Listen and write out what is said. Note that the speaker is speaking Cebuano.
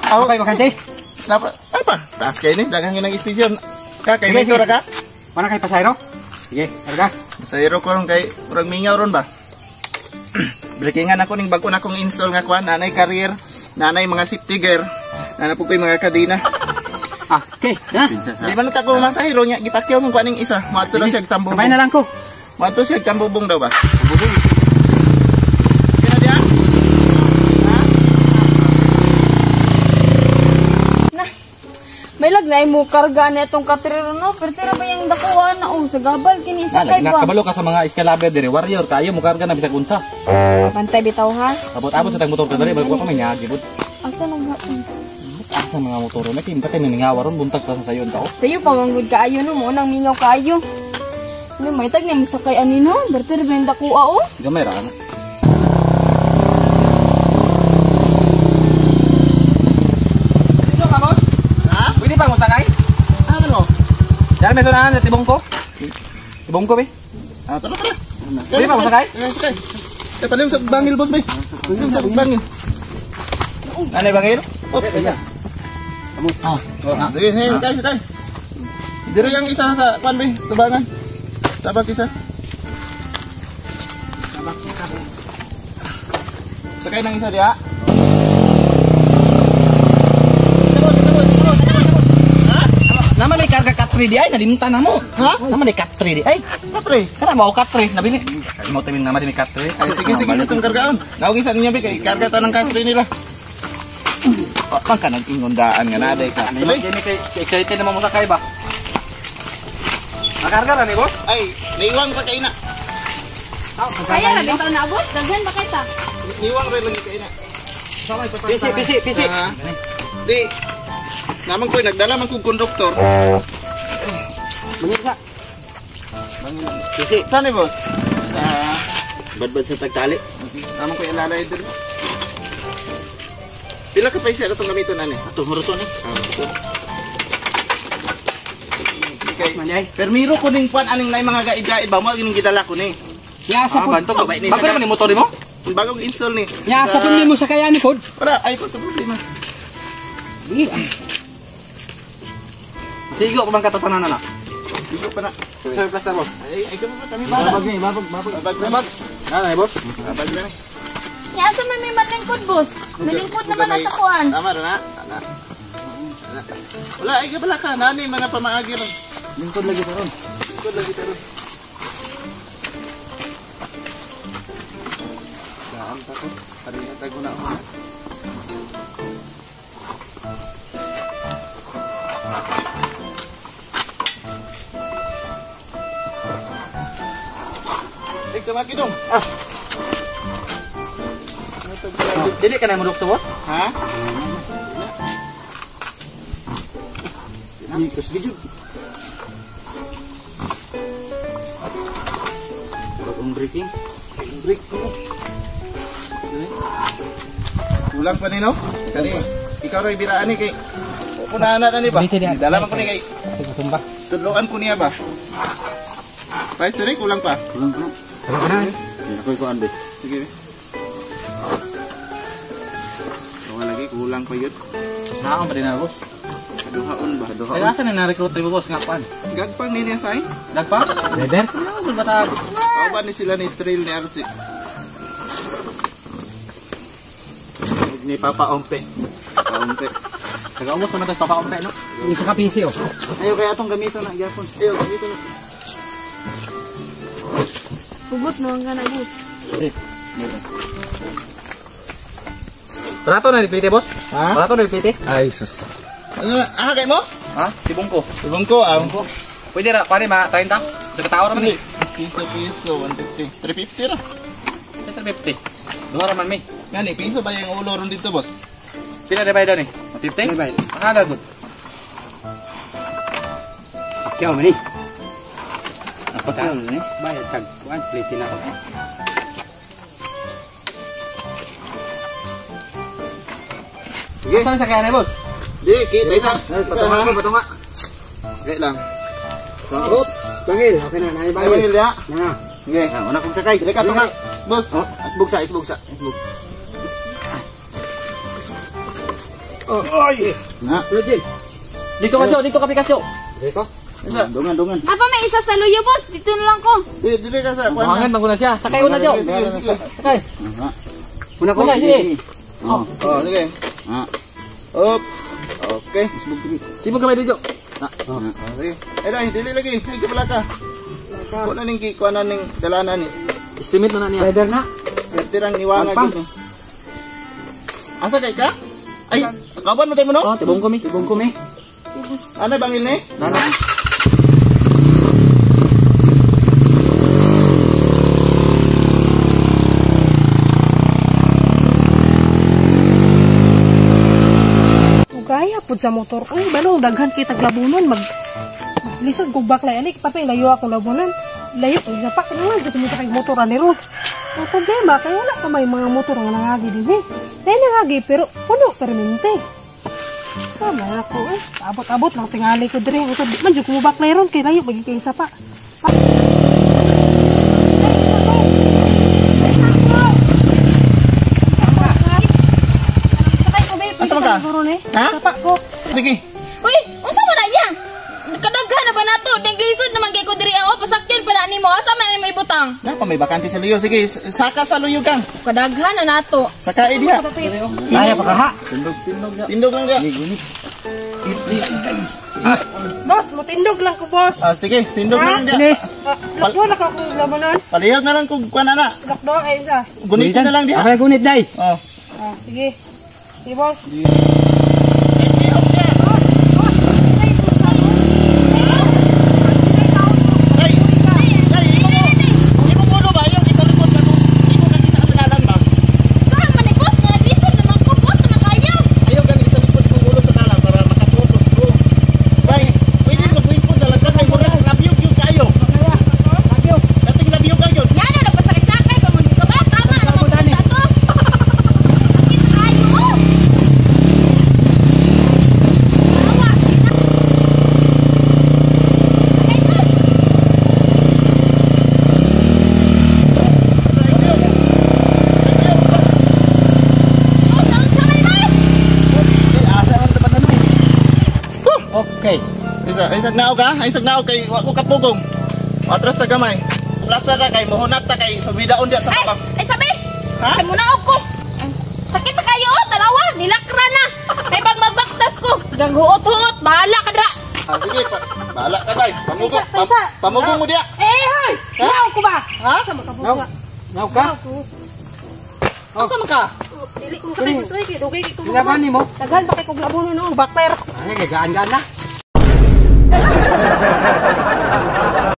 Aw, Okay, bakante. Napa, apa? Taas kayo ni, daghang ng station. Ka kay Sige, Mito ra sige. ka? Wala kay pasayro? Sige, karga. Pasahero ko ron kay murag mingaw ron ba? Breakingan ako ning bag-o na akong install nga kuan, nanay career, nanay mga safety gear, nanay po ko'y mga kadena. Ah, okay. Ha? Di man ta ko masahero nya gipakyaw mong kuan ning isa. Moadto na siya tambubong. Sabay na lang ko. Moadto siya tambubong daw ba? Tambubong. Kaya diya? Ha? Na. May lag na mo karga na itong katrero no. Pero tira ba yung dakuha na oh sa gabal kini sa kay ba. Nakabalo ka sa mga escalaber dire, warrior kayo mo karga na bisag unsa. Bantay bitaw ha. Abot-abot sa tag motor ka diri, bago pa may nyagi bud. Asa nang Asa mga motor na kay patay naningawa ron buntag pa sa sayon tao. Sayo pa manggod kaayo no mo nang mingaw kaayo. Ano may tag ni sakay ani no. Pero tira ba yung dakuha oh. Gamay ra ana. Dito ka, boss? Ha? Pwede pa mo sakay? Ah, ano? Dahil may sunahan sa tibong ko. Tibong ko, be. Ah, tara tara. Pwede pa mo sakay? Sakay, sakay. Eh, palim sa bangil, boss, bay. Palim sa bangil. Nanay bangil? Oh, Ah. sige, sige, sakay, sakay. Diri ang isa sa kuan bay, tubangan. Tabak isa. Sakay ng isa diha. Naman may karga cut 3 di ay nalimtan na mo. Ha? Naman may cut 3 di ay. Kapre. Kana mo cut 3 nabili. Mo tamin naman may cut 3. Ay, sige, sige, itong kargaon. Naugin sa ninyo, bay, kay karga ta ng kapre nila. Oh, man ka nag-ingondaan nga na, day Ano kapre. yung kay excited naman mo sakay ba? Nakarga ra ni boss? Ay, niiwang ra kay na. Kaya ra bitaw na abot. Daghan ba kita? Niiwang ra lang kay na. Pisi, pisi, pisi. Ah, di, naman ko'y nagdala man kong konduktor. Mangisa. Pisi. Saan eh, boss? Sa, Badbad sa tagtali. naman ko'y alalay dun. Pila ka pa isa itong gamiton, ani? Ato muro ni. Ah, ito. Okay. Man ay. Permiro ko ning kwan aning nay mga gaid-gaid ba mo gining gidala ko ni. Yasa Ah, po. banto. Oh, ba, ini Bago sa- naman ni motor mo? Ang bagong install ni. Yasa po nimo sa kaya ni pod. Wala, ay ko problema. Di. Sigo ko bang katatanan na? Digo pa na. Sir, plus na boss. Ay, ay kami kami bala. Babag ni, babag, babag. Babag na. Nanay boss. Babag na. Nya asa man may malingkod boss. Malingkod naman nasa kuan. Tama ra na. Tama. Wala, ay kabala ka. Nani mga pamaagi ron. Lingkod lagi karon. Lingkod lagi karon. Daan pa ko. Pareha tago na ako. Ay, tumaki dong. Ah. Dili ka na mo doktor boss? Ha? Nikos gid. Bagong breaking. Break ko. Kulang pa ni no? Kani, ikaw ray biraan ni kay Punahan na ni ba? Dala man ko ni kay Sige tumba. tudloan ko niya ba? Kahit sir, kulang pa. Kulang pa. Sama ka na. Ako ko ande. Sige. Wala lagi kulang pa yun. Naon pa din na boss. Kaduhaon ba? Kaya asa na na-recruit ni boss nga kuan? Gagpang ni niya say. Dagpa? Driver? Ano ba ta? Kauban ni sila ni Trail ni Archie. Ni Papa Ompe. Kaunti. Taga-umos naman tas papaumpe no. Isa ka PC oh. Ayo kaya atong gamiton na gyapon. Ayo, dito na. Hugot mo ang kana boss. Barato na replete boss. Ha? Barato na replete. Ay, sus. Ano na? Ah, kay mo? Ha? Tibong ko. Tubong ko, ah. Pwede ra kuan ma 30. Sa katao ra man ni. Piso, piso, 150. 350 ra. Sa 350. Duha ra man mi. Ngani, piso ba yung ulo ron dito, boss? Pila na bayad ni? 50? Bayad. Akala gud. Pakyaw man ni. Apa ta? Pakyaw ni. Bayad tag kuan plate na to. Sige. Asa sa kaya ni boss? Di, kita isa. Isa, ha? Patunga. Okay lang. Oops. Bangil, okay na, naay Ay, bangil. bangil ya. Na. Sige. Una kong sakay. Dili ka tunga. Boss. Oh, isbog sa, isbog sa, isbog. Oy. Na. Rogel. Dito ka, Jo, dito ka Pikachu. Dito. Isa. Dungan, dungan. Apa may isa sa luyo, boss? Dito na lang ko. Di, dili ka sa kuan. Buhangan man ko na siya. Sakay una, Jo. Sige, sige. Sakay. Una ko. Una, sige. Oh, sige. Oops. Okay. Sibog kamay dito. Oh, sige. Ay, dai, dili lagi. Ay, kabala ka. Kuan na ning kuan na ning dalanan ni. Estimate na na niya. Rider na. Pertirang niwanga Pampang. gid ni. Asa kay ka? Ay, kaban mo tayo mo no? Oh, tibong kami. Tibong ko mi. Ano bangil ni? Nana. Ugaya pud sa motor. Ay, balong daghan kay taglabunan mag lisod kog baklay ani patay layo akong labunan. Layo kay sa pak naman jud mo sa kay motor ani ro. Ang problema kay wala pa may mga motor nga nangagi dinhi. Dahil nangagi pero puno permente. Tama ako eh. Abot-abot lang tingali ko diri. Ito di man jud ko baklay ron kay layo pag kay sapa. Sakay ko babe. Asa man ka? Ha? Sapa ko. Sige. Uy, unsa man na iya? Kadaghan na ba nato? Naglisod naman kay ko diri ang oh, pasakyan pala nimo. Asa man nimo ibutang? Napa may bakante sa luyo. Sige, saka sa luyo kang. Kadaghan na nato. Saka eh diha. Kaya pa ka ha. Tindog lang diha. Boss, matindog lang ko boss. Ah, sige, tindog na lang diha. Lakdo na ka kung labanan. Palihog na lang kung kuan na. Lakdo kay isa. Gunitin na lang diha. Okay, gunit day. Oh. Ah, sige. Sige, boss. Ay, ay, imong ulo ba? Yung isa likod sa imo kakita sa dalan ba? Saan man ni boss? Nga naglisod naman ko, boss naman kayo. Ayaw gani isa likod kong ulo sa dalan para makapokus ko. Bay, pwede mag-wait po talaga kay murag labiyog yung kayo. Dating labiyog kayo. Ngano na pasakay-sakay pa mo ka ba? Tama na man ko to. Sakit kayo. Oh. Awa. Ay, boss. Boss, unsa man ni boss? Okay. Isa, isag naog ha? Isag naog kay wa ko kapugong. Atras sa gamay. Plaza na kay mohunat ta kay subidaon diha sa Ay, tabang. ay sabi. Ha? Ay munaog ko. Sakit na kayo, oh, tanawa, nilakra na. May pag magbaktas ko. Ganghuot-huot, bahala ka dra. Ah, sige, pa, bahala ka day. Pamugong, Taysa, taysa. pamugong mo diha. Eh, hoy! Ha? Naw ko ba? Ha? Sa makabuka. Naw ka. Asa man ka? Dili ko sakay ko kay dugay kay ko. Laban nimo. Daghan pa kay kog labunan no, baklay ra ko. Ay, gaan-gaan na.